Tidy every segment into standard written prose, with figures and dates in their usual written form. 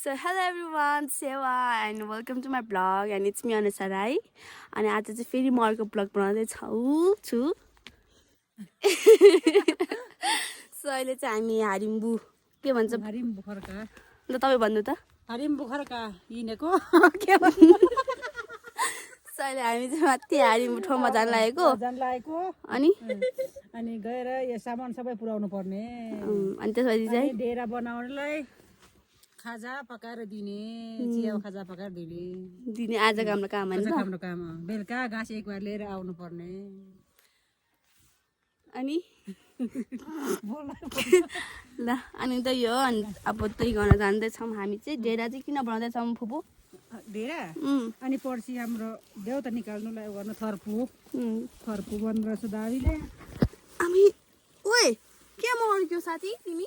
So hello everyone, Sewa and welcome to my blog and it's me Anusha Rai. अनि आज चाहिँ फेरि म अर्को ब्लग बनाउँदै छु सो अहिले चाहिँ हामी हारिम्बु के भन्छ हारिम्बु खर्का ल तपाईँ भन्नु त हारिम्बु खर्का हिँडेको के भन्नु सो अहिले हामी चाहिँ माथि हारिम्बु ठाउँमा जान लागेको अनि गएर यो सामान सबै पुर्याउनु पर्ने अनि त्यसपछि चाहिँ डेरा बनाउनलाई खाजा पकाएर दिने चिया खाजा पकाएर दिने आजको हाम्रो काम हैन हाम्रो काम बेलुका घाँस एक बार लिएर आउनु पर्ने अनि ल अनि त यो अनि अब त्यही गर्न जाँदैछौँ हामी चाहिँ डेरा चाहिँ किन बनाउँदैछौँ फुपू डेरा अनि पर्सि हाम्रो देउता निकाल्नुलाई गर्नु थर्पु बन्द रहेछ दाबीले हामी ओए के म अर्क्यो साथी तिमी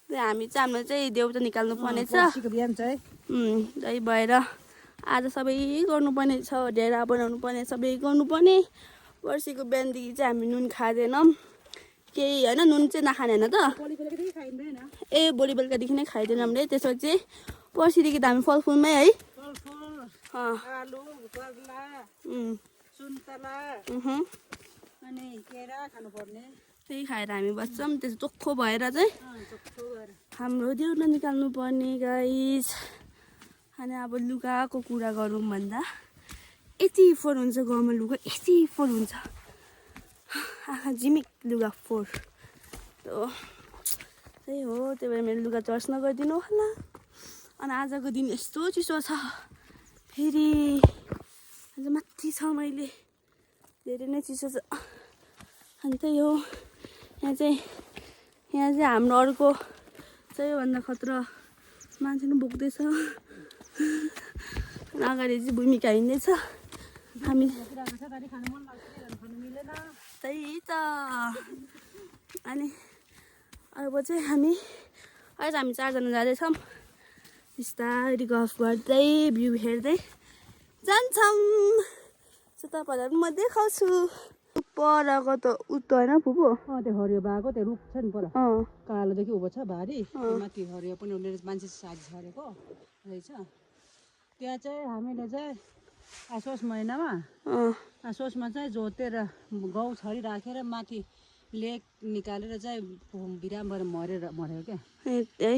हामी चाहिँ हाम्रो चाहिँ देउता निकाल्नु पर्ने छ बिहान चाहिँ त्यही भएर आज सबै गर्नुपर्ने छ डेरा बनाउनु पर्ने सबै गर्नुपर्ने पर्सिको बिहानदेखि चाहिँ हामी नुन खाँदैनौँ केही होइन नुन चाहिँ नखाने होइन त ए भोलि बेलुकादेखि नै खाइँदैन हामीले त्यसपछि पर्सिदेखि त हामी फलफुलमै है आलु कर्ला सुन्तला अनि केरा खानुपर्ने त्यही खाएर हामी बस्छौँ त्यसो चोखो भएर चाहिँ हाम्रो देउता निकाल्नु पर्ने गाइस अनि अब लुगाको कुरा गरौँ भन्दा यति फोहोर हुन्छ गाउँमा लुगा यति फोहोर हुन्छ आँखा झिमिक लुगा फोहोर त्यही हो त्यही भएर मेरो लुगा चर्च नगरिदिनु होला अनि आजको दिन यस्तो चिसो छ फेरि आज माथि छ मैले धेरै नै चिसो छ अनि त्यही हो यहाँ चाहिँ हाम्रो अर्को चाहिँ योभन्दा खतरा मान्छे नै बोक्दैछ अगाडि चाहिँ भूमिका हिँड्दैछ हामी त्यही त अनि अब चाहिँ हामी अहिले हामी चारजना जाँदैछौँ बिस्तारै गफ गर्दै भ्यू हेर्दै जान्छौँ सो तपाईँहरूलाई म देखाउँछु परको त उत्तो होइन फुपू त्यो हरियो भएको त्यो रुख छ नि पर कालोदेखि उँभो छ भारी माथि हरियो पनि उसले मान्छे साजी छरेको रहेछ त्यहाँ चाहिँ हामीले चाहिँ असोज महिनामा असोजमा चाहिँ जोतेर गहुँ छरी राखेर माथि लेक निकालेर चाहिँ बिराम भएर मऱ्यो क्या है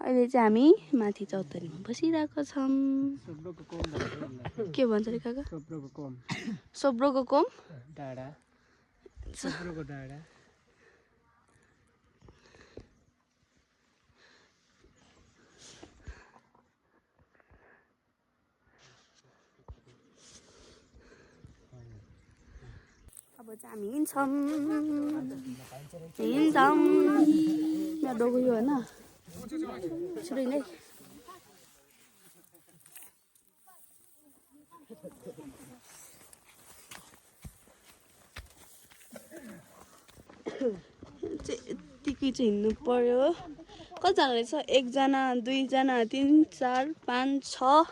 अहिले चाहिँ हामी माथि चौतारीमा बसिरहेको छौँ के भन्छ अरे काका सोब्रोको कोम डाँडा अब चाहिँ हामी हिँड्छौँ यहाँ डोगो यो होइन छिटो नै यतिकै चाहिँ हिँड्नु पर्यो कतिजना रहेछ 1 जना 2 जना 3 4 5 6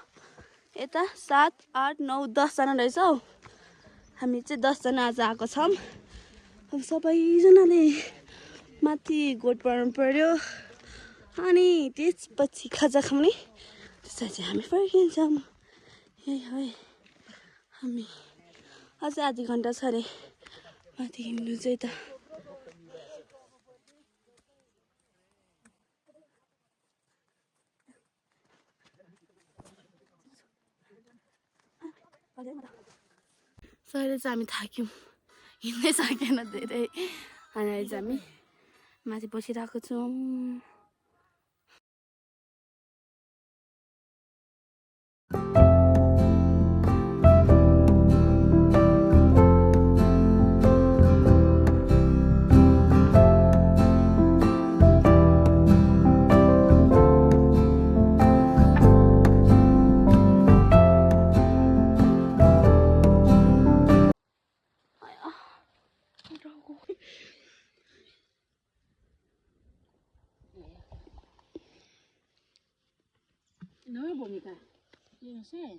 यता 7 8 9 10 जना रहेछ हौ हामी चाहिँ 10 जना आज आएको छौँ अब सबैजनाले माथि गोठ बढाउनु पर्यो अनि त्यसपछि खाजा खाउने त्यसपछि हामी फर्किन्छौँ है हामी अझै आधी घन्टा छ अरे माथि हिँड्नु चाहिँ त सहिले चाहिँ हामी थाक्यौँ हिँड्नै सकेन धेरै अनि अहिले चाहिँ हामी माथि बसिरहेको छौँ भूमिका यो चाहिँ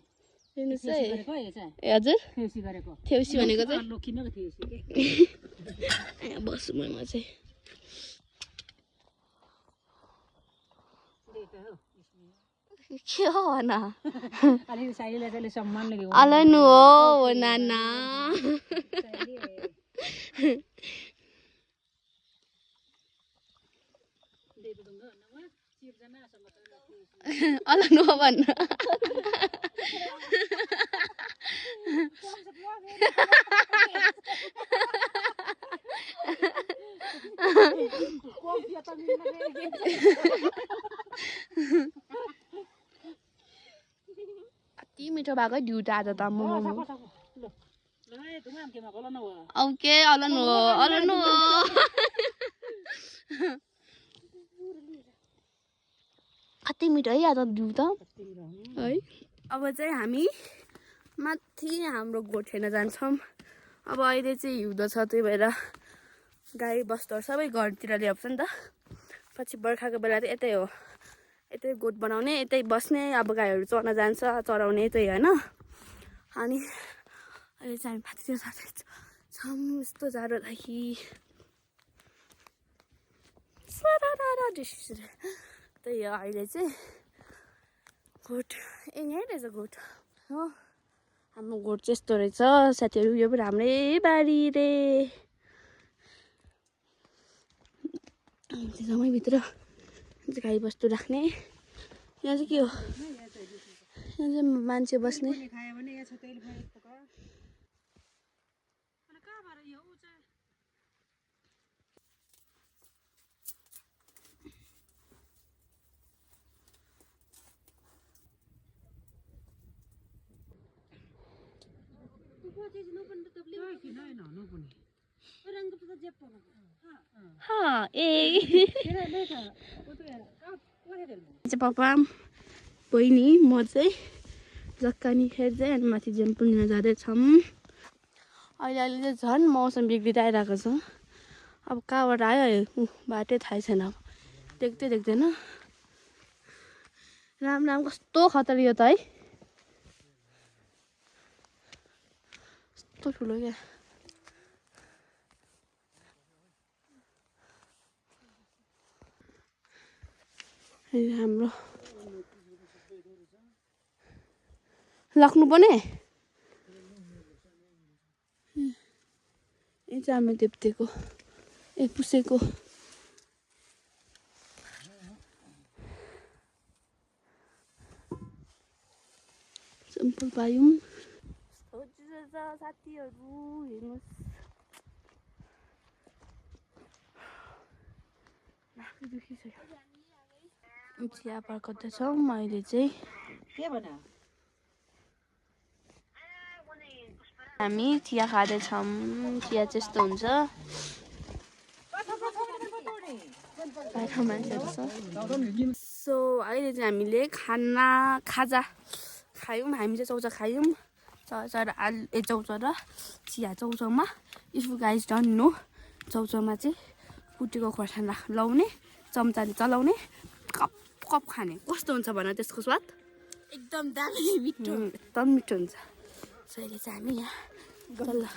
हेर्नुहोस् है गरेको यो चाहिँ ए हजुर थेउसी गरेको थेउसी भनेको चाहिँ लोकिन थेउसी के यहाँ बस्छु म चाहिँ के हो भन अलिकति साइलीलाई चाहिँ सम्मानले घेऊ अलैनु हो नाना अलैनु हो भन्न कति मिठो भएको ड्युटा आज त मोमो ओके अलैनु हो कति मिठो है आज ड्यु त है अब चाहिँ हामी माथि हाम्रो गोठ हेर्न जान्छौँ अब अहिले चाहिँ हिउँदो छ त्यही भएर गाई बस्तुहरू सबै घरतिर ल्याउँछ नि त पछि बर्खाको बेला चाहिँ यतै हो यतै गोठ बनाउने यतै बस्ने अब गाईहरू चर्न जान्छ चराउने त्यही होइन अनि अहिले चाहिँ हामी माथितिर जाँदैछौँ यस्तो जाडो लागि त्यही हो अहिले चाहिँ गोठ यहीँ रहेछ गोठ हो हाम्रो गोठ चाहिँ यस्तो रहेछ साथीहरू यो पनि हाम्रै बारी रे समयभित्र गाई बस्तु राख्ने यहाँ चाहिँ के हो यहाँ चाहिँ मान्छे बस्ने हाँ ए पापा बहिनी म चाहिँ जक्कानी खेल्दै अनि माथि जेम्पल लिन जाँदैछौँ अहिले अहिले चाहिँ झन् मौसम बिग्रिँदै आइरहेको छ अब कहाँबाट आयो बाटै थाहै छैन अब देख्दै देख्दैन राम राम कस्तो खतरा यो त है कस्तो ठुलो क्या हाम्रो लग्नु पनि यो चाहिँ हामी देप्तेको ए पुसेको सिम्पल पायौँ साथीहरू हेर्नुहोस् चिया पर्खाउँदैछौँ अहिले चाहिँ के भन हामी चिया खाँदैछौँ चिया चाहिँ यस्तो हुन्छ बाहिर मान्छेहरू छ सो अहिले चाहिँ हामीले खाजा खायौँ हामी चाहिँ चौचा खायौँ चौचा र चौचा र चिया चौचाउमा इफ गाइज डन्ट नो चौचाउमा चाहिँ कुटेको खोर्सानी लाउने चम्चाले चलाउने कप कप खाने कस्तो हुन्छ भन त्यसको स्वाद एकदम दामी मिठो एकदम मिठो हुन्छ सो अहिले चाहिँ हामी यहाँ गल्ला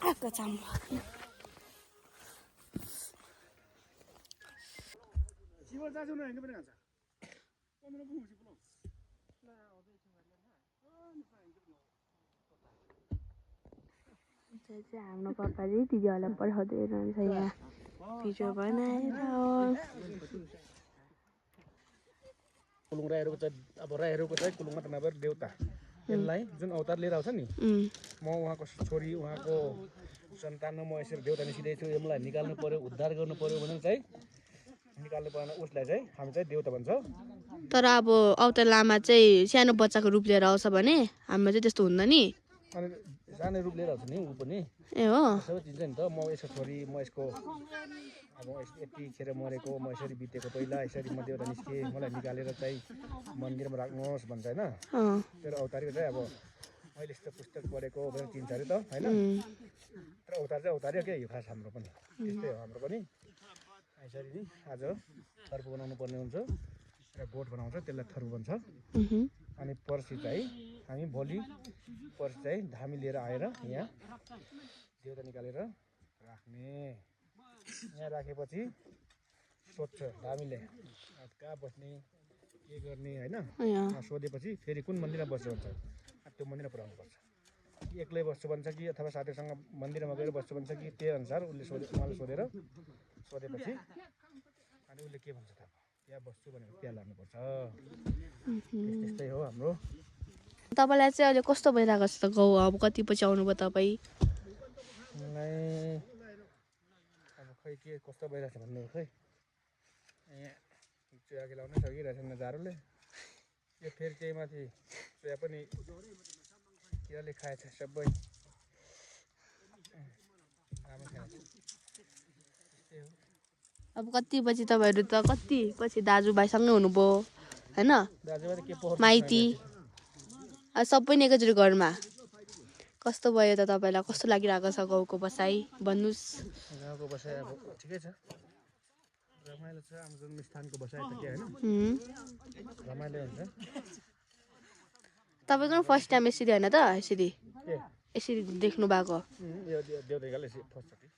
आएको चाम्रो हाम्रो पापाले दिदीहरूलाई पठाउँदै रहन्छ यहाँ भिडियो बनाएर कुलुङ राईहरूको चाहिँ अब राईहरूको चाहिँ कुलुङ मात्र नभएर देउता यसलाई जुन अवतार लिएर आउँछ नि म उहाँको छोरी उहाँको सन्तान म यसरी देउता निस्किँदैछु यसलाई निकाल्नु पर्यो उद्धार गर्नु पर्यो भनेर चाहिँ निकाल्नु पर्ने उसलाई चाहिँ हामी चाहिँ देउता भन्छ तर अब अवतार लामा चाहिँ सानो बच्चाको रूप लिएर आउँछ भने हाम्रो चाहिँ त्यस्तो हुँदैन नि अनि सानो रूप लिएर आउँछ नि ऊ पनि ए हो सबै चिन्छ नि त म यसको छोरी म यसको अब यतिखेर मरेको म यसरी बितेको पहिला यसरी म देउता निस्केँ मलाई निकालेर चाहिँ मन्दिरमा राख्नुहोस् भन्छ होइन तर अवतारको चाहिँ अब मैले यस्तो पुस्तक पढेको भनेर चिन्छ अरे त होइन तर अवतार चाहिँ अवतारै हो क्या यो खास हाम्रो पनि त्यस्तै हो हाम्रो पनि यसरी नि आज सर्प बनाउनु पर्ने हुन्छ एउटा गोठ बनाउँछ, त्यसलाई थरु भन्छ। उहुँ। अनि पर्सि चाहिँ हामी पर्सि चाहिँ धामी लिएर आएर यहाँ देउता निकालेर राख्ने। यहाँ राखेपछि सोध्छ धामीले कहाँ बस्ने के गर्ने होइन। सोधेपछि फेरि कुन मन्दिरमा बस्छु भन्छ, त्यो मन्दिरमा पुऱ्याउनुपर्छ। एक्लै बस्छु भन्छ कि अथवा साथीसँग मन्दिरमा गएर बस्छु भन्छ कि, त्यही अनुसार उहाँले सोधेपछि अनि उसले के भन्छ त त्यहाँ बस्छु भनेर त्यहाँ लानुपर्छ। त्यस्तै हो हाम्रो। तपाईँलाई चाहिँ अहिले कस्तो भइरहेको छ त गाउँ? अब कति पछि आउनुभयो तपाईँ? मलाई अब खै के कस्तो भइरहेछ भन्नु खै, यहाँ चुया खेलाउनै सकिरहेछ जाडोले। यो फेरि त्यही माथि चुया पनि किराले खाएछ सबै, राम्रो खाएछ। त्यस्तै हो। अब कति पछि तपाईँहरू त कति पछि दाजुभाइसँगै हुनुभयो होइन? दाजुभाइ त के पोहोर माइती सबै नै एकैचोटि घरमा। कस्तो भयो त तपाईँलाई? कस्तो लागिरहेको छ गाउँको बसाइ भन्नुहोस्। गाउँको बसाइ अब ठिकै छ, रमाइलो छ। हाम्रो जन्मस्थानको बसाइ त के होइन, रमाइलो हुन्छ। तपाईँको पनि फर्स्ट टाइम यसरी होइन त? यसरी देख्नु भएको? यो देउता निकाल्ने फर्स्टचोटि।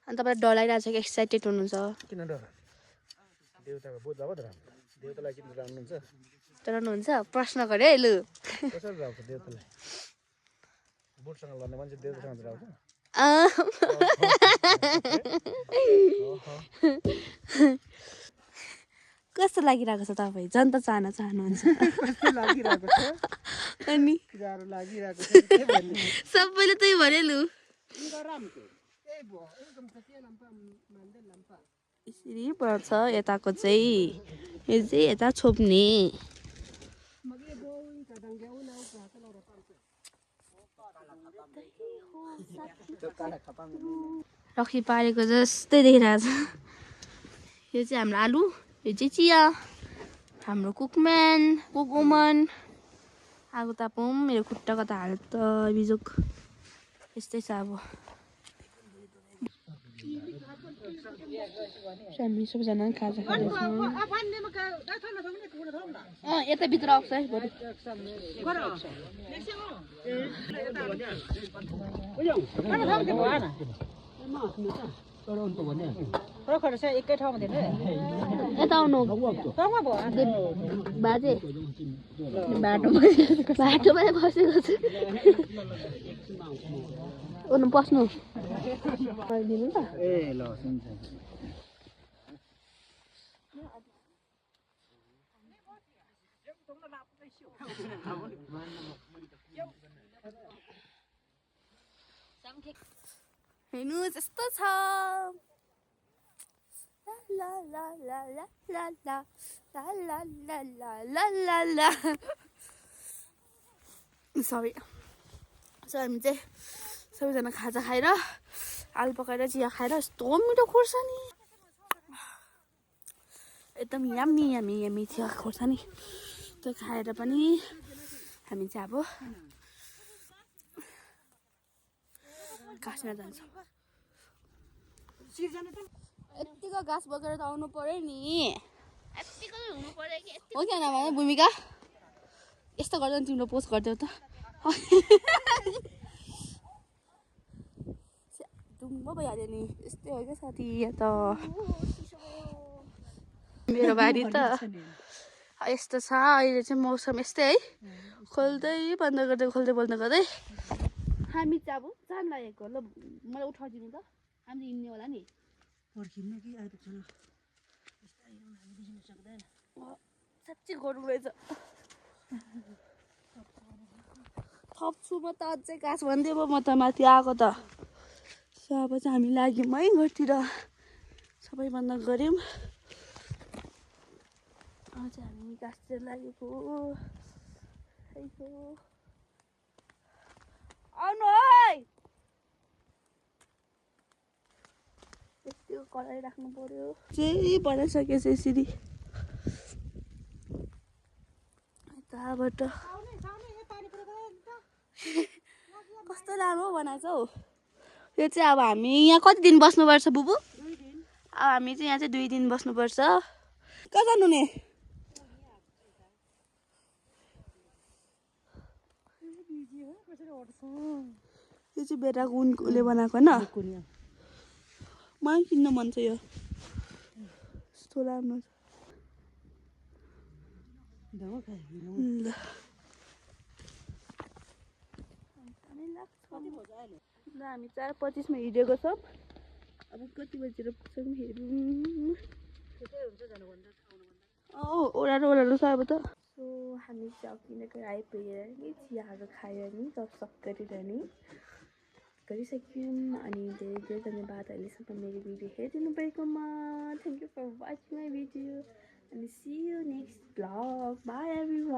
अनि तपाईँलाई डर लागिरहेको छ कि एक्साइटेड हुनुहुन्छ? किन डर? देउताको बुझ्दा भयो त राम्रो। देउतालाई किन राख्नुहुन्छ? डराउनुहुन्छ? प्रश्न गऱ्यो है लु। कसरी राख्छ देउतालाई? बुटसँग लड्ने मान्छे देउतासँग राख्छ? कस्तो लागिरहेको छ तपाईँ? जनता चाहनुहुन्छ? लागिरहेको छ अनि गाह्रो लागिरहेको छ के भन्ने। सबैले त्यही भने लु। यसरी पर्छ यताको चाहिँ, यो चाहिँ यता छोप्ने। रक्सी पारेको जस्तै देखिरहेको छ। यो चाहिँ हाम्रो आलु, यो चाहिँ चिया, हाम्रो कुकम्यान कुकवुमन। आगो तापौँ, मेरो खुट्टाको त हाल त बिजोक यस्तै छ। अब हामी सबैजना खाजा खाँदैछौँ। यता भित्र आउँछ है बरु। एकै ठाउँमा दिनु यता आउनु बाजे। बाटोमा बसेको छु। ओर्नु बस्नु दिनु त। ए ल हुन्छ। हेर्नुहोस् यस्तो छ। ला ला ला ला ला ला ला ला ला ला ला ला। सरी हामी चाहिँ सबैजना खाजा खाएर आलु पकाएर चिया खाएर यस्तो मिठो खोर्सानी, एकदम यम्मी यम्मी यम्मी थियो खोर्सानी। त्यो खाएर पनि हामी चाहिँ अब काट्न जान्छौँ। यत्तिको घाँस बोकेर त आउनु पर्यो नि। हो क्या नभए भूमिका यस्तो गर्दा नि तिम्रो पोस्ट गरिदेऊ त। ढुङ्गो भइहाल्यो नि। यस्तै हो क्या साथी। यहाँ त मेरो बारी त यस्तो छ। अहिले चाहिँ मौसम यस्तै है, खोल्दै बन्द गर्दै खोल्दै बन्द गर्दै हामी चाहिँ अब जान लागेको। ल मलाई उठाइदिनु त, हामी हिँड्ने होला नि। पर्खिनु कि आइपुग्छ ल। साँच्चै गरौँ रहेछ। थप्छु म त अझै घाँस भन्दै भयो। म त माथि आएको त। अब चाहिँ हामी लाग्यौँ है घरतिर, सबैभन्दा गऱ्यौँ। अब चाहिँ हामी घाँसतिर लागेको। आउनु है। यस्तो कराई राख्नु पर्यो। चाहिँ बनाइसकेछ यसरी। यताबाट कस्तो राम्रो बनाएछ हौ। यो चाहिँ अब हामी यहाँ कति दिन बस्नुपर्छ बुबु? अब हामी चाहिँ यहाँ चाहिँ 2 दिन बस्नुपर्छ। कहाँ जानु नि? यो चाहिँ बेटाको उनले बनाएको होइन कुनिया मलाई किन्न मन छ यो यस्तो राम्रो छ दगो खाइदिनु ल ल हामी 4:25 मा हिँडेको छौँ अब कति बजेर पुग्छौँ हेरौँ ओह्रालो छ अब त सो हामी चाहिँ किनेर आइपुगेर नि चियाहरू खायो नि गफसफ गरेर नि गरिसक्यौँ अनि धेरै धेरै धन्यवाद अहिलेसम्म मेरो भिडियो हेरिदिनु भएकोमा thank you for watching my video अनि see you next vlog bye everyone